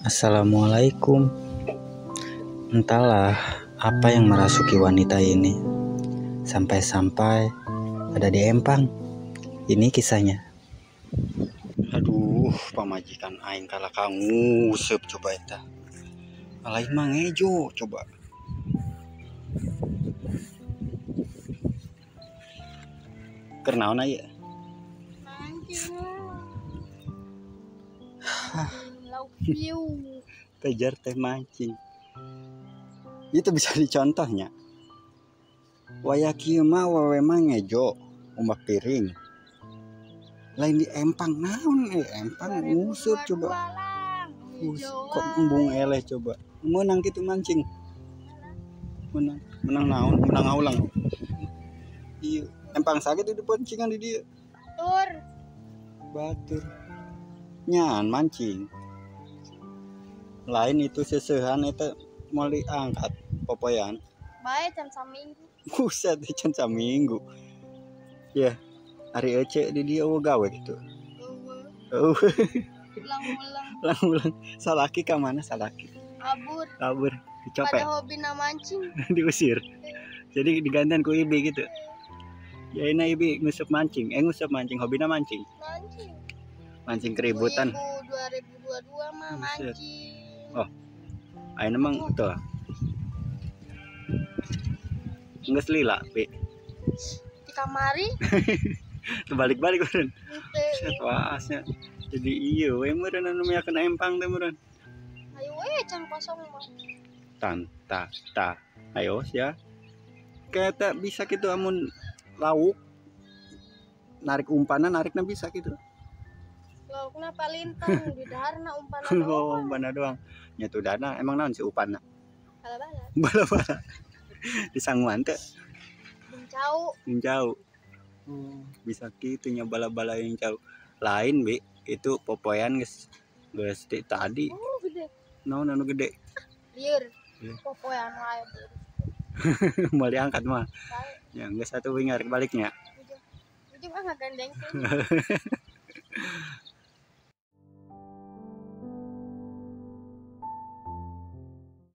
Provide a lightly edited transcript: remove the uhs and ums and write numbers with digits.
Assalamualaikum. Entahlah apa yang merasuki wanita ini sampai-sampai ada di empang. Ini kisahnya. Aduh, pamajikan aing kalah nguseup coba eta. Lain mah ngejo coba. Keur naon ieu? Mancing. Lauk piu. Kejar teh mancing. Itu bisa dicontohnya. Wayah kieu mah wewe mah ngejo umbak piring. Lain di empang naon empang nguseup coba. Kok embung eleh coba. Menang gitu mancing. Menang, menang naon, menang ngaulang. Iya, empang sakit itu pancingan di dia. Batur. Batur. Nyan mancing. Lain itu sesehan eta mau diangkat popoyan. Bae can saminggu. Buset, can saminggu. Ya, ari ece di dia eueuh gawe gitu. Eueuh. Ulang-ulang. Ulang-ulang. Salaki ka mana salaki? Kabur. Kabur, dicopet. Pada hobina mancing. Diusir. Jadi digantian ku ibi gitu. Ya ini ibi nguseup mancing, nguseup mancing, hobina mancing. Mancing. Mancing keributan. 2022 mah mancing. Oh. Ayeuna mah tuh. Geus lila, Pi. Di kamari. Terbalik-balik meureun. Set waasnya. Jadi iya we meureun anu miakeun empang teh meureun. Ayo we can kosong mah. Tan ta ta. Ayo sia. Kayak tak bisa gitu amun lauk narik umpanna narikna bisa gitu. Laukna palintang di daharna umpanna doang. Oh, umpanna doang. Nya tuh dana emang naon si umpanna? Bala-bala. Bala-bala. Disanguan teh. Jauh. Jauh. Oh, bisa gitu nya bala-bala yang jauh. Lain bi itu popoyan geus geus tadi. Oh, gede. Naon anu gede? Lieur. Popoyan wae. Mau diangkat mah. Ya geus satu wingar baliknya. Ujung ah ngagandeng.